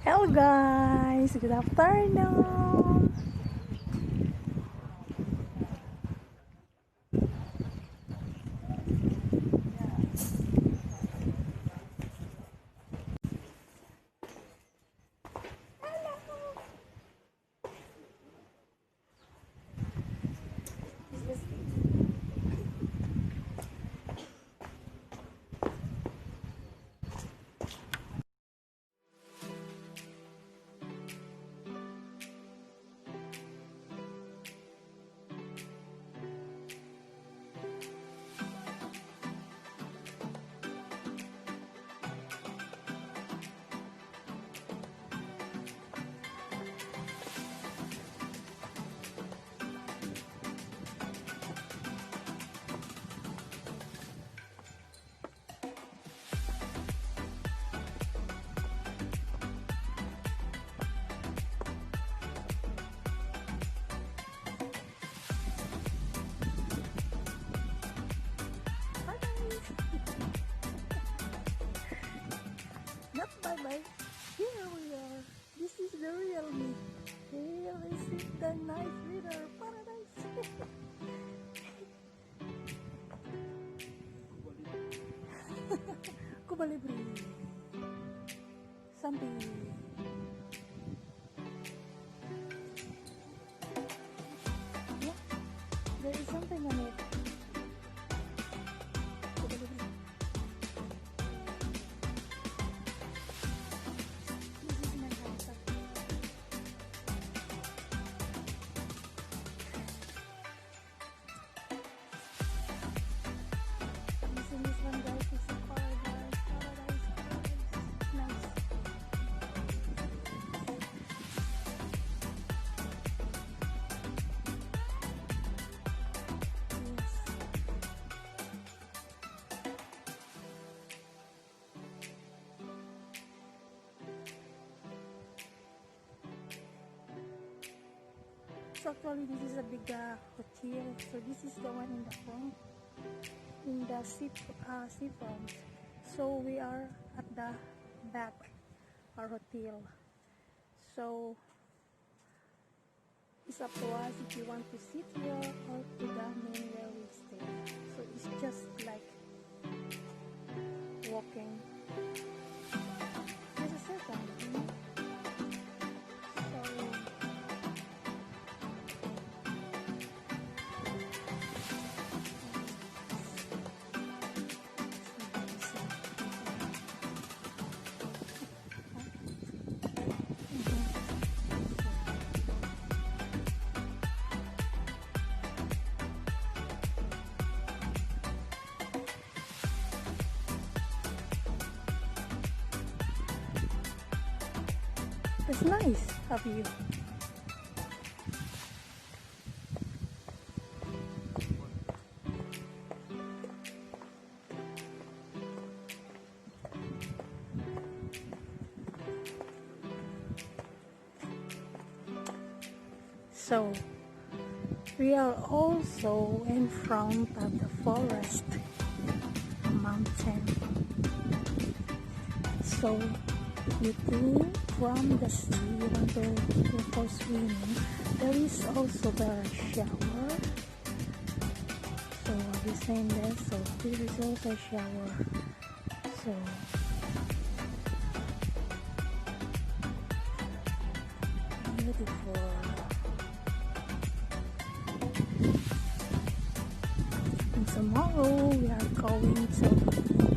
Hello guys, good afternoon. This is Bye guys. Not bye bye. Here we are. This is the real me. Here is it, the nice weather paradise. Cuba Libre. Something. Yeah, there is something on it. Cuba Libre. This is my habitat. Have you seen this one, guys? It's a paradise, paradise, paradise. It's nice. Yes. So actually, this is a big hotel. So this is the one in the front, in the sea front. So we are at the back, our hotel. So it's up to us if you want to sit here or to the main where we stay. So it's just like walking. Just a second. So it's nice of you. So we are also in front of the forest mountain. So you think from the sea, you want to go for swimming, there is also the shower. So have you seen this? So there is also a shower. So beautiful. And tomorrow we are going to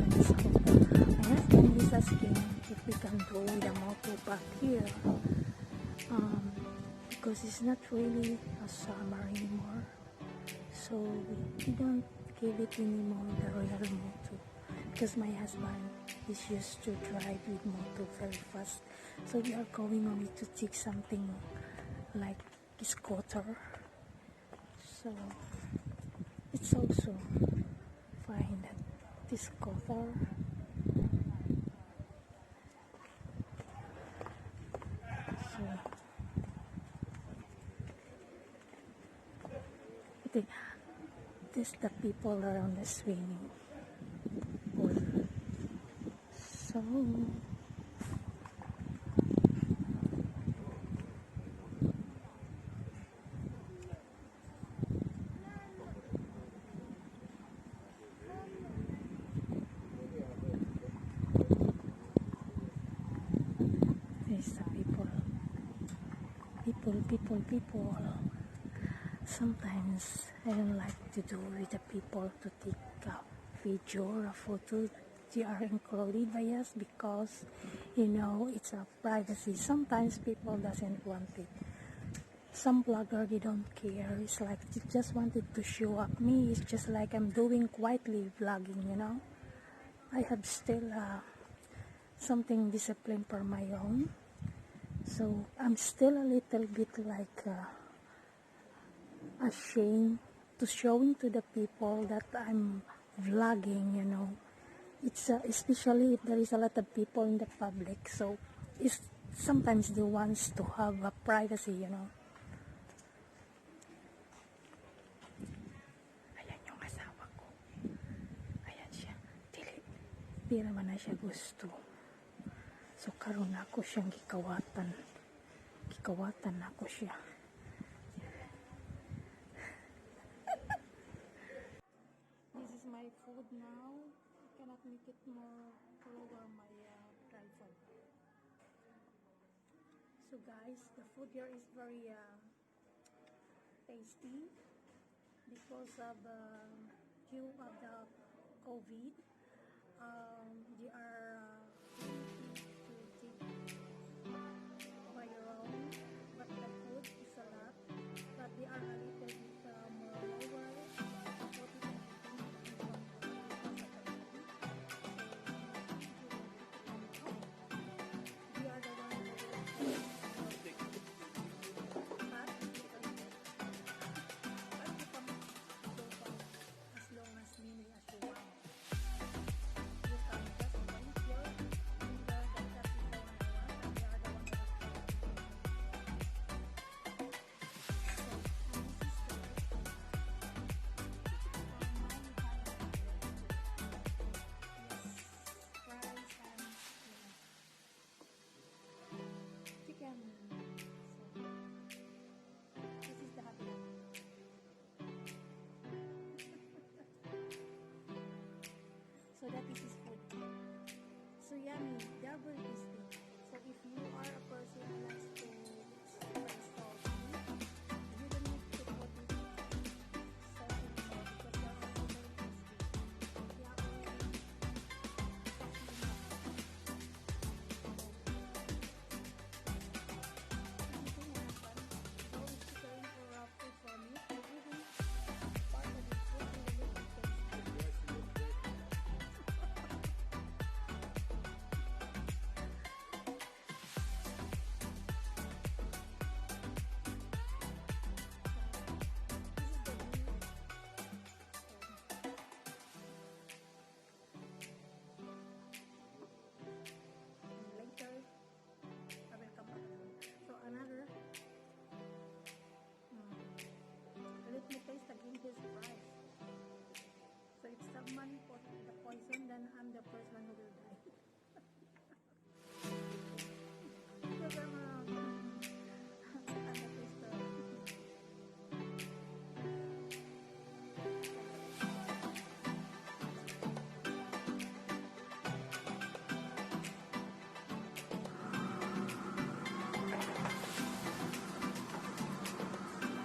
the scooter. My husband is asking if we can go with a motor back here, because it's not really a summer anymore. So we don't give it anymore, the Royal Moto, because my husband is used to drive with moto very fast. So we are going only to take something like scooter. So it's also fine that this scooter. So I think this the people around the swimming pool. So People, people. Sometimes I don't like to do with the people to take a video or a photo. They are included by us because it's a privacy. Sometimes people doesn't want it. Some blogger, they don't care. It's like they just wanted to show up. Me, it's just like I'm doing quietly vlogging. I have still something discipline for my own. So I'm still a little bit like ashamed to showing to the people that I'm vlogging. It's especially if there is a lot of people in the public. So it's sometimes they wants to have a privacy. Ayan yung asawa ko. Ayan siya. Dili. Di naman na siya gusto. So karon ako siyang gikawatan. Gikawatan ako siya. This is my food now. I cannot make it more lower my tripod. So guys, the food here is very tasty because of due of the COVID. They are to take by your own, but the food is a lot. But they are a little bit more lower. The food is everything because of the COVID. So they are the one who will cut but you can go back as long as many as you want. You can just point your finger that that is the one I want, and they are the one who will So, and this is the rice for my husband. Yes, rice and chicken. So, this is the happy one. So that is his food. So yummy. They are very tasty. So if you are a person who likes to eat very salty, you don't need to put it salt anymore because they are already very tasty. They are already salty enough. So, you see my husband is always preparing for food for me. And even part of the food will make it tasty. So, this is the view. So, later, I will come back again. So another, let me taste again this rice. So if someone put the poison, then I'm the first one who will die. Because I'm a taster.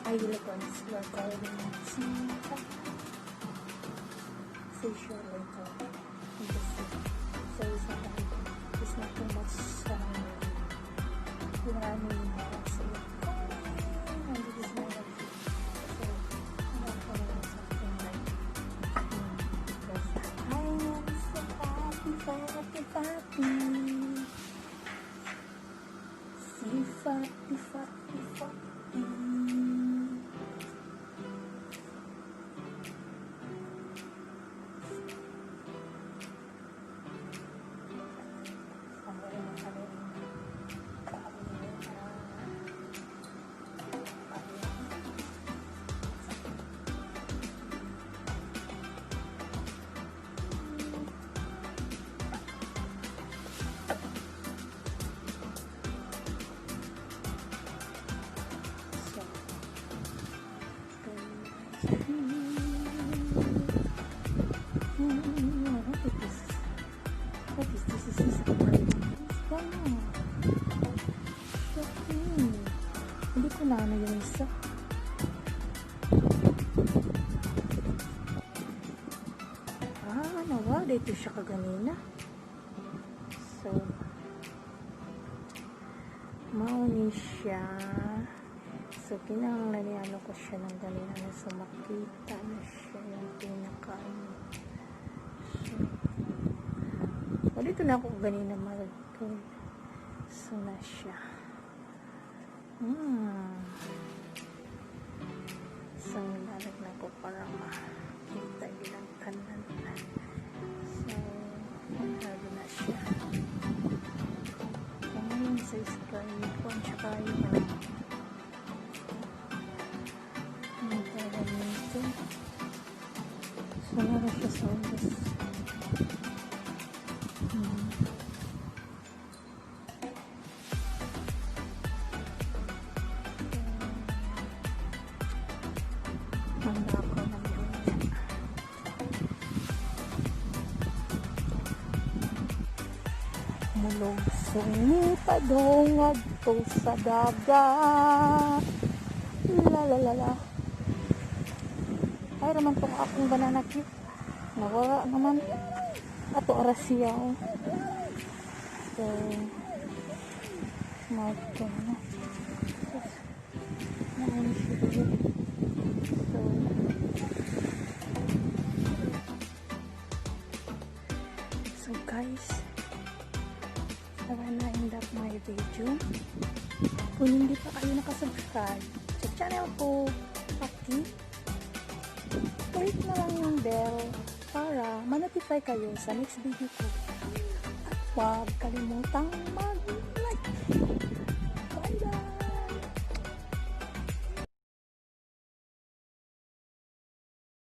Hi guys, we are going to seashore later in the sea. So it's not too much running. So we're going, and this is my outfit. So I'm gonna follow something like because I am so happy, happy, happy. See, happy, happy, happy. Ang galing ng kami. So, what is this? What is this? Is this a bird? Isda. Shocking. Hindi ko Na ano yung isa? Ah, nawa. Dito siya kaganina. So, mao ni siya. So, kinahanglan ni ano ko siya ng ganina na so makita na siya yung pinaka ano. So, o dito na ako ganina mag. So, na siya. So, nilalag na ko para makita gilang tanan. So, grabe na siya. So, ngayon sa sky, kuwan siya kayo. Ano tawag nito? So, meron siya sa ulos. Handa ako ng unya. Mulugsong ni padong adto sa dagat. La la la la. Ay raman tong akong banana cue. Nawala naman. Ato oras siya. Oh. So, magto na. Naano siya dito. So guys, I wanna end up my video. Kung hindi pa kayo nakasubscribe sa channel ko, paki click na lang yung bell para ma-notify kayo sa next video ko. At huwag kalimutang mag